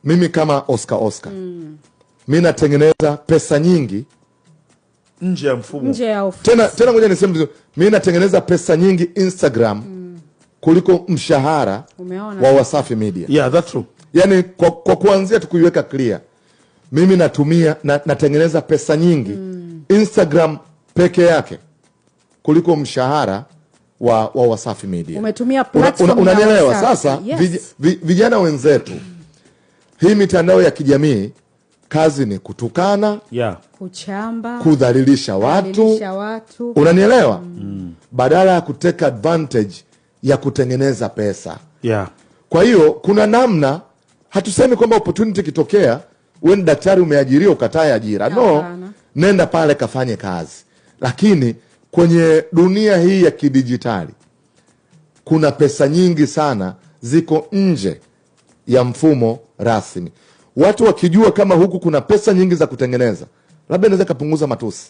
Mimi kama Oscar Oscar, mi natengeneza pesa nyingi nje ya mfumo. Nje ya ofisi. Tena tena, ngoja niseme vizuri, mi natengeneza pesa nyingi Instagram kuliko mshahara Umeona? Wa Wasafi Media. Yeah, that's true. Yani kwa kuanzia tu kuiweka clear, mimi natumia natengeneza pesa nyingi Instagram peke yake kuliko mshahara wa Wasafi Media. Umetumia platform ya Unanielewa? Wasafi. Sasa Yes. vijana wenzetu, hii mitandao ya kijamii kazi ni kutukana, Kuchamba, kudhalilisha watu, kudhalilisha watu. Unanielewa? Badala ya kutake advantage ya kutengeneza pesa. Kwa hiyo kuna namna, hatusemi kwamba opportunity ikitokea, wewe ni daktari umeajiriwa ukatae ajira. No, Hapana. Nenda pale kafanye kazi, lakini kwenye dunia hii ya kidijitali kuna pesa nyingi sana ziko nje ya mfumo rasmi. Watu wakijua kama huku kuna pesa nyingi za kutengeneza, labda inaweza ikapunguza matusi.